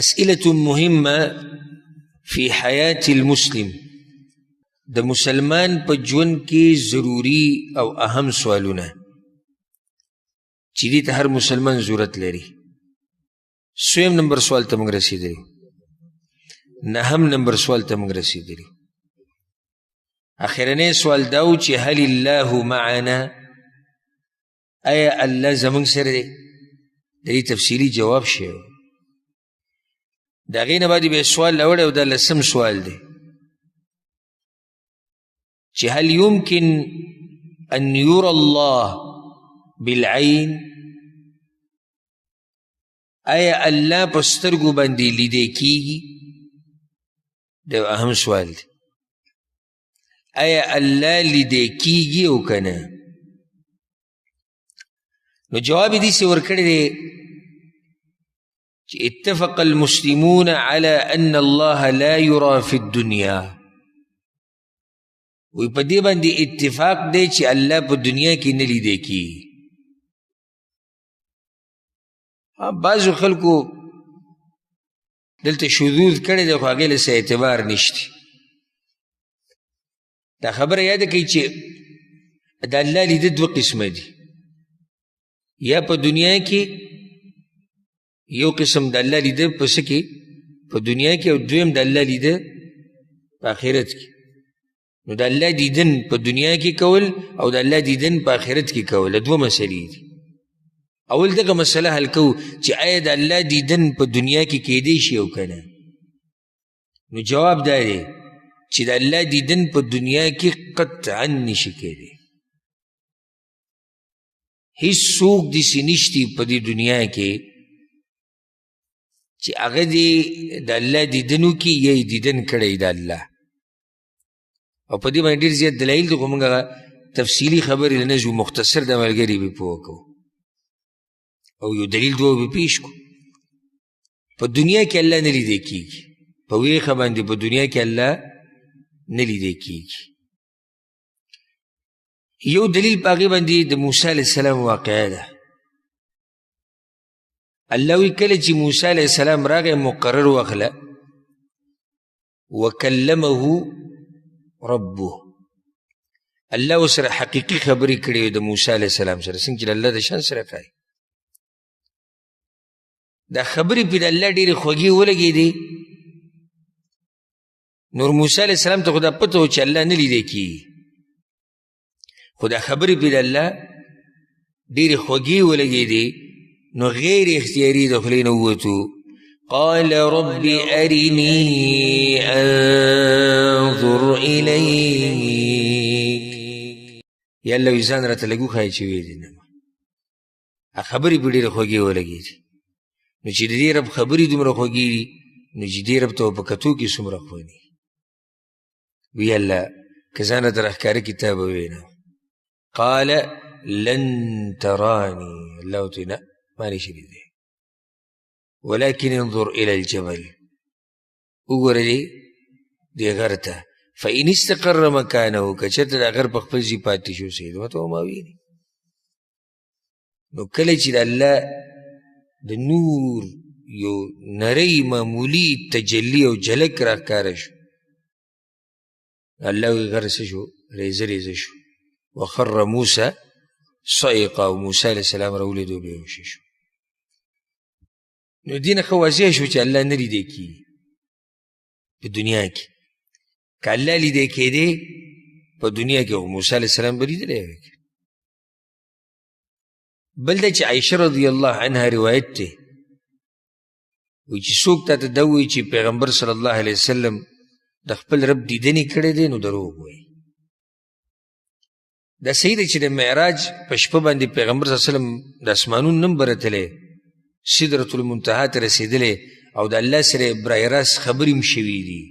اسئلة مهمة في حياة المسلم، د مسلمان په ژوند کې ضروري او اهم سوالونه چې دې ته هر مسلمان ضرورت لري. سویم نمبر سوال ته موږ رسېدلي، نهم نمبر سوال ته موږ رسېدلي. اخرنی سوال دا و چې هل الله معنا، آیا الله زموږ سره دی؟ د دې تفصیلي جواب شوی. د هغې نه بعد بیا سوال راوړی او دا لسم سوال دی چې هل يمكن أن يرى الله بالعين، آیا الله په سترګو باندې لیدی کیږي؟ دا یو اهم سوال دی. آیا الله لیدی کیږي او که نه؟ نو جواب یې داسې ورکړی دی چې اتفق المسلمون على أن الله لا يرى في الدنيا. وی په دې باندې اتفاق دی چې الله په دنیا کې نه لیدی کیږي. بعضو خلکو دلته شذوذ کړی دی، خو هغې له څه اعتبار نشته. دا خبره یاده کړئ چې د الله لیده دوه قسمه دي، یا په دنیا کې یو قسم د الله لیده په څه کې؟ په دنیا کې، او دویم د الله لیده په آخرت کې. نو د الله دیدن په دنیا کې کول او د الله دیدن په آخرت کې کول، دوه مسلې دي. اول دغه مسله حل کوو چې آیا د الله دیدن په دنیا کې کیدی شي او که نه؟ نو جواب دا دی چې د الله دیدن په دنیا کې قطعا نشي کیدی. هیڅ څوک داسې نشتي په دې دنیا کې چې هغه دې د الله دیدن وکړي یا یې دیدن کړی د الله. او په دې باندې ډېر زیات دلایل دي، خو موږ هغه تفصیلي خبرې له نه ځو، مختصر د ملګري به پوه کوو او یو دلیل دوه به پیش کړو. په دنیا کې الله نه لیدی کېږي، په ویښه باندې په دنیا کې الله نه لیدی کېږي. یو دلیل په هغې باندې د موسی علیه السلام واقعه ده. الله وی کله چې موسی علیه السلام راغی مقرر واخله، وکلمه ربه، الله ورسره حقیقي خبرې کړې وې د موسی علیه السلام سره، څنګه چې د الله د شان سره ښایي. دا خبرې پرې د الله ډېرې خوږې ولګېدې. نور موسی علیه السلام ته خو دا پته وه چې الله نه لیدی کېږي، خو دا خبرې پرې د الله ډېرې خوږې ولګېدې، نو غیر اختیاري د خولې نه ووتو، قال رب أرني أنظر إليك. یا الله وایي ځان راته لږ وښایه چې ویې نه. خبرې پرې ډېرې خوږې ولګېدې. نو چې د دې رب خبرې دومره خوږې دي، نو چې دې رب ته په کتو کې څومره خوږې وی الله که ځان راته راښکاره کړي تا به ووینم. قال لن تراني، الله ورته وایي نه ما نشي لیدلی، ولكن انظر إلى الجبل، وګوره دې غر ته، فإن استقر مكانه، که چېرته دا غر په خپل ځای پاتې شو سید ورته ما ویني. نو کله چې د الله د نور یو نری معمولي تجلی او جلک راښکاره شو، الله وایي غر څه شو؟ ریزه ریزه شو. وخر موسی صعقا، او موسی علیه السلام راولېدو بېهوښه شو. نو دې نه ښه واضح شو چې الله نه لیدی کېږي په دنیا کې. که الله لیدی کېدی په دنیا کې، خو موسی علیه السلام به لیدلی وی. بل دا چې عایشه رضی الله عنها روایت دی، وایي چې څوک تا ته دا ووایي چې پیغمبر صلی الله علیه وسلم د خپل رب دیدنې کړی دی، نو دروغ وایي. دا صحیح دی چې د معراج په شپه باندې پیغمبر صلی الله علیه وسلم د اسمانونو نه هم برتلی، سدرة المنتهی ته رسېدلی او د الله سره یې برای راست خبرې هم شوې دي،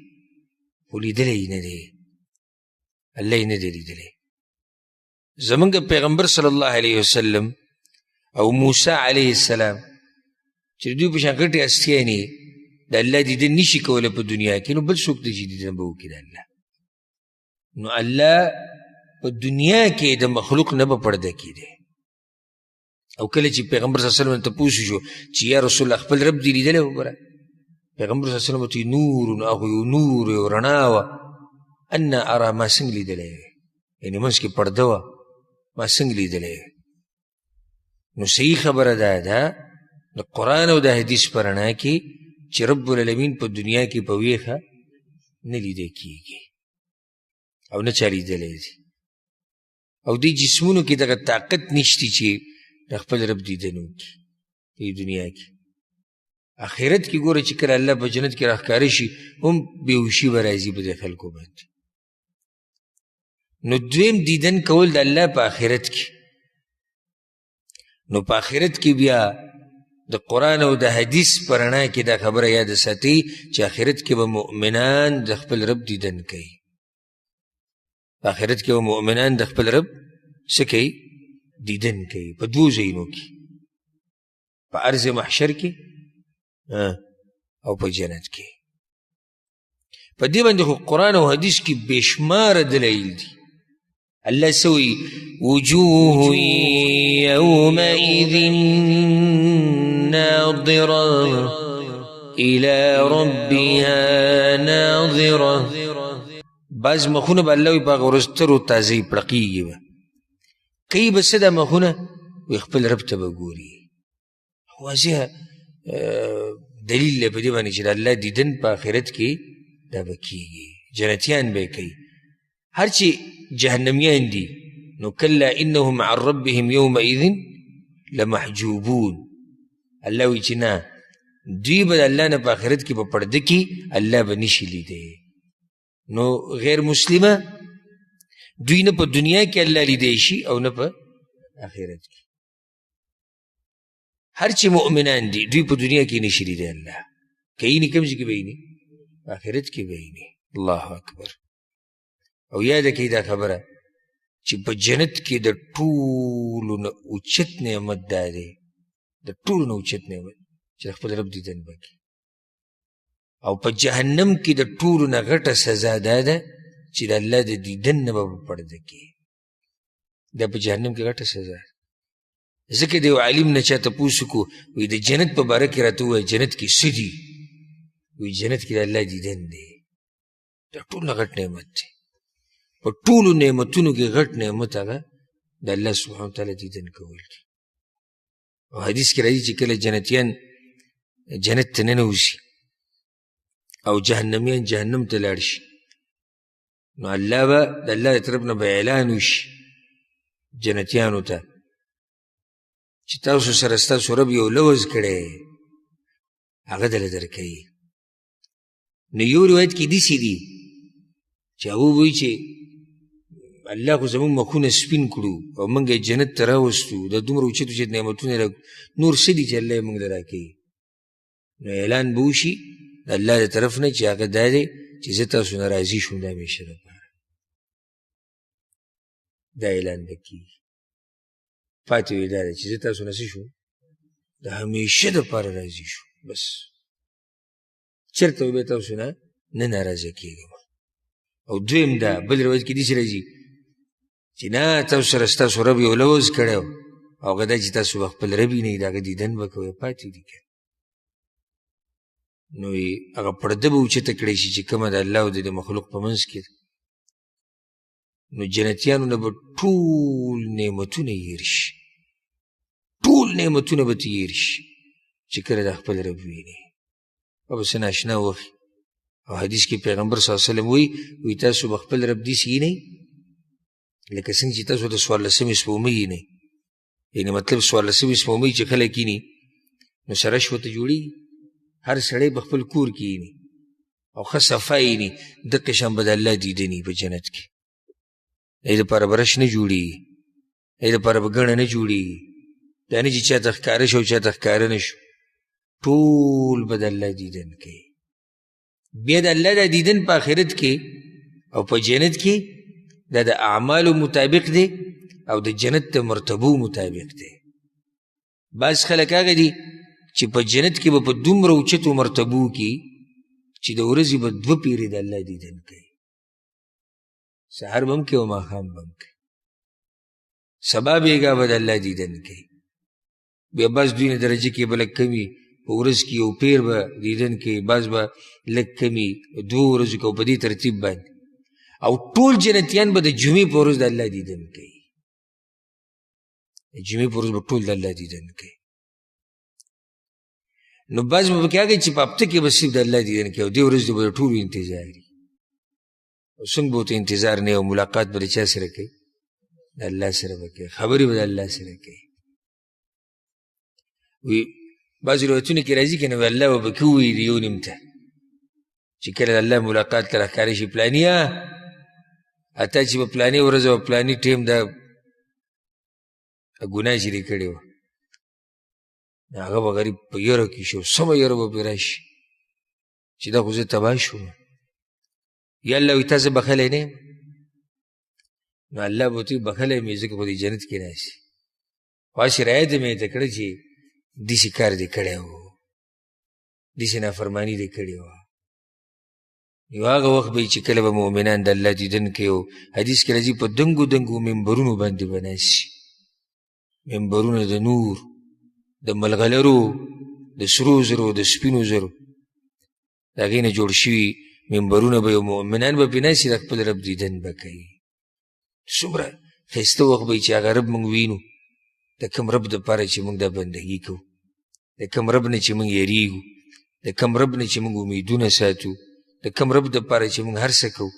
خو لیدلی یې نه دی، الله یې نه دی لیدلی. زمونږ پیغمبر صلی الله علیه وسلم او موسی علیه السلام چې دوی په شان غټې هستیانې د الله دیدن نشي کولی په دنیا کې، نو بل څوک دی چې دیدن به وکړي د الله؟ نو الله په دنیا کې د مخلوق نه به پرده کېدی. او کله چې پیغمبر صلی الله علیه وسلم تپوس شو چې یا رسول الله خپل رب دې لیدلی وګوره، پیغمبر صلی الله علیه وسلم ورته نور، هغه یو نور، یو رڼا وه. انا ارا، ما څنګه لیدلی؟ یعنې منځ کې پرده وه، ما څنګه لیدلی؟ نو صحیح خبره دا ده د قرآن او د حدیث په رڼا کې چې رب العالمین په دنیا کې په ویښه نه لیدی کیږي او نه چا لیدلی دی، او دې جسمونو کې دغه طاقت نشتی چې د خپل رب دیدن وکړي په دې دنیا کې. آخرت کې ګوره چې کله الله په جنت کې راښکاره شي هم بېهوشي به راځي په دې خلکو باندې. نو دویم دیدن کول د الله په آخرت کې. نو په آخرت کې بیا د قرآن او د حدیث په رڼا کې دا خبره یاده ساتي چې آخرت کې به مؤمنان د خپل رب دیدن کوي. په آخرت کې به مؤمنان د خپل رب څه کوي؟ دیدن کوي، په دوو ځایونو کې، په ارض محشر کې او په جنت کې. په دې باندې خو قرآن او حدیث کې بېشماره دلایل دي. الله څه وایي؟ وجوه یومئذ ناظرة إلى ربها ناظرة. بعض مخونه به الله وایي په هغه ورځ تر و تازه یې پړقېږي به، کوي به څه دا مخونه؟ وایي خپل رب ته به ګوري. واضح دلیل دی په دې باندې چې د الله دیدن په آخرت کې دا به کېږي، جنتیان به یې کوي. هر چې جهنمیان دي نو کلا انهم عن ربهم یومئذ لمحجوبون. الله وایي چې نه، دوی به د الله نه په آخرت کې په پرده کې الله به نشي لیدی. نو غیر مسلمه دوی نه په دنیا کې الله لیدی شي او نه په آخرت کې. هر چې مؤمنان دي دوی په دنیا کې نشي لیدی الله، که ییني کوم ځای کې به ییني؟ په آخرت کې به ییني. الله اکبر. او یاده کړئ دا خبره چې په جنت کې د ټولو نه اوچت نعمت دا دی، د ټولو نه اوچت نعمت چې د خپل رب دیدن به کوي. او په جهنم کې د ټولو نه غټه سزا دا ده چې د الله د دیدن نه به په پرده کې. دا په جهنم کې غټه سزا ده. ځکه د یو عالم نه چا تپوس وکړو، وایي د جنت په باره کې راته ووایه جنت کې څه دي؟ وایي جنت کې د الله دیدن دی. دا ټول نه غټ نعمت دی. په ټولو نعمتونو کې غټ نعمت هغه د الله سبحانه وتعالی دیدن کول دي. او حدیث کې راځي چې کله جنتیان جنت ته ننوځي او جهنمیان جهنم ته لاړ شي، نو الله به د الله د طرف نه به اعلان وشي جنتیانو ته چې تاسو سره ستاسو رب یو لوظ کړی، هغه دله درکوي. نو یو روایت کې داسې دي چې هغه وایي چې الله خو زموږ مخونه سپین کړو او موږ یې جنت ته راوستو، دا دومره اوچت اوچت نعمتونه راکړو، نور څه دي چې الله یې موږ له راکوي؟ نو اعلان به وشي د الله د طرف نه چې هغه دا دی چې زه تاسو نه راضي شوم د همېشه دپاره. دا اعلان به کېږي. پاتې وي دا دی چې زه تاسو نه څه شوم؟ د همېشه دپاره راضي شوم، بس چېرته به بیا تاسو نه نه ناراضه کېږم. او دویم دا بل روایت کې داسې راځي چې نه، تاسو سره ستاسو رب یو لوظ کړی او هغه دا چې تاسو به خپل رب وینئ، د هغه دیدن به کوئ، پاتې دي که نو هغه پرده به اوچته کړی شي چې کومه د الله او د مخلوق په منځ کې ده. نو جنتیانو نه به ټول نعمتونه هېر شي، ټول نعمتونه به ترې هېر شي چې کله د خپل رب ویني، او به څه ناشنا وخي. او حدیث کې پیغمبر صلی الله علیه وسلم وایي، وایي تاسو به خپل رب داسې وینئ لکه څنګه چې تاسو د څوارلسمې سپوږمۍ وینئ. یعنې مطلب څوارلسمې سپوږمۍ چې خلک ویني نو سره شوه ته جوړېږي، هر سړی په خپل کور کې ویني او ښه صفا ویني، دقه شان به د الله دیدن وي په جنت کې. دې دپاره به رش نه جوړېږي، دې دپاره به ګڼه نه جوړېږي، دا نه چې چاته ښکاره شو او چاته ښکاره نه شو، ټول به د الله دیدن کوي. بیا د الله د دیدن په آخرت کې او په جنت کې دا د اعمالو مطابق دی او د جنت د مرتبو مطابق دی. بعض خلک هغه دي چې په جنت کې به په دومره اوچتو مرتبو کې چې د ورځې به دوه پیرې د الله دیدن کوي، سهار به هم کوي او ماښام به هم کوي، سبا بېګا به د الله دیدن کوي. بیا بعض دوی نه درجه کې به لږ کم وي، په ورځ کې یو پیر به دیدن کوي، بعض به لږ کمي دوو ورځو کې، او په دې ترتیب باندې. او ټول جنتیان به د جمعې په ورځ د الله دیدن کوي. د جمعې په ورځ به ټول د الله دیدن کوي. نو بعض به پکې هغه چې په هفته کې به صرف د الله دیدن کوي، او دې ورځ به د ټولو انتظار وي. او څنګه به ورته انتظار نه وي، او ملاقات به د چا سره کوي؟ د الله سره به کوي، خبرې به د الله سره کوي. وي بعضې روایتونو کې راځي که نه، وي الله به پکې ووایي د یو نیم ته چې کله د الله ملاقات ته راښکاره شي، پلانیه اته چې په پلاني ورځ او پلاني ټیم دا ګناه چې دې کړې وه، هغه به غریب په یره کې شي او سمه یره به پرې راشي چې دا خو زه تباه شوم، یا الله وایي تا زه بښلی نه یم. نو الله به ورته وایي بښلی مې ځکه خو دې جنت کې ناست یې، خو هسې رعایت مې ورته کړی چې داسې کار دې کړی و، داسې نافرماني دې کړې وه. یو هغه وخت به وي چې کله به مؤمنان د الله دیدن کوي. او حدیث کې راځي په دنګو دنګو منبرونو باندې به ناست شي، منبرونه د نور، د ملغلرو، د سرو زرو، د سپینو زرو، د هغې نه جوړ شوي منبرونه به یو مؤمنان به پرې ناست شي، د خپل رب دیدن به کوي. څومره ښایسته وخت به وي چې هغه رب موږ وینو، د کوم رب دپاره چې موږ دا بندګي کوو، د کوم رب نه چې موږ یریږو، د کوم رب نه چې موږ امیدونه ساتو، د کوم رب دپاره چې موږ هر څه کوو،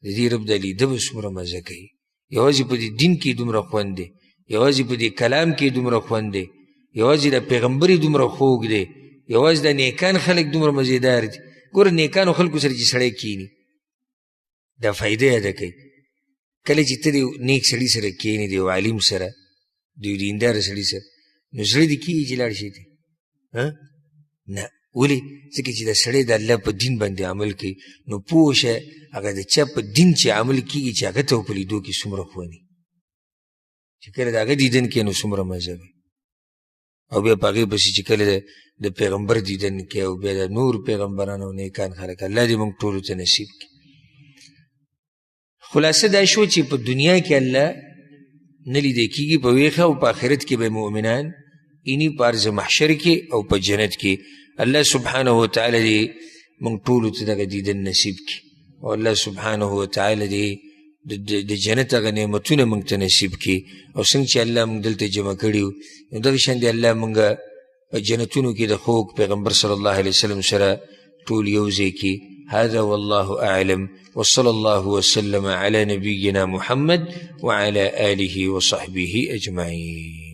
د دې رب د لیده به څومره مزه کوي. یوازې په دې دین کې دومره خوند دی، یوازې په دې کلام کې دومره خوند دی، یوازې د پیغمبر یې دومره خوږ دی، یوازې د نیکان خلک دومره مزیدار دي. ګوره نیکانو خلکو سره چې سړی کښېني دا فایده یاده کوي. کله چې ته د نیک سړي سره کښېنې، د یو عالم سره، د یو دیندار سړي سره، نو زړه دې کېږي چې لاړ شي ته؟ نه. ولې؟ ځکه چې دا سړی د الله په دین باندې عمل کوي، نو پوه شه هغه د چا په دین چې عمل کېږي چې هغه ته په لیدو کې څومره خوند وي، چې کله د هغه دیدن کوي نو څومره مزه وي. او بیا په هغې پسې چې کله د پیغمبر دیدن کوي، او بیا د نور پیغمبرانو او نیکان خلک، الله دې موږ ټولو ته نصیب کړي. خلاصه دا شو چې په دنیا کې الله نه لیدی کېږي په ویښه، او په آخرت کې به مؤمنان ایني په ارض محشر کې او په جنت کې. الله سبحانه وتعالی دې موږ ټولو ته دغه دیدن نصیب کړي، او الله سبحانه وتعالی دې د جنت هغه نعمتونه موږ ته نصیب کړي. او څنګه چې الله موږ دلته جمع کړي یو، نو دغه شان دې الله موږ په جنتونو کې د خوږ پیغمبر صلی الله علیه وسلم سره ټول یو ځای کړي. هذا والله أعلم، وصلى الله وسلم على نبينا محمد وعلى آله وصحبه أجمعين.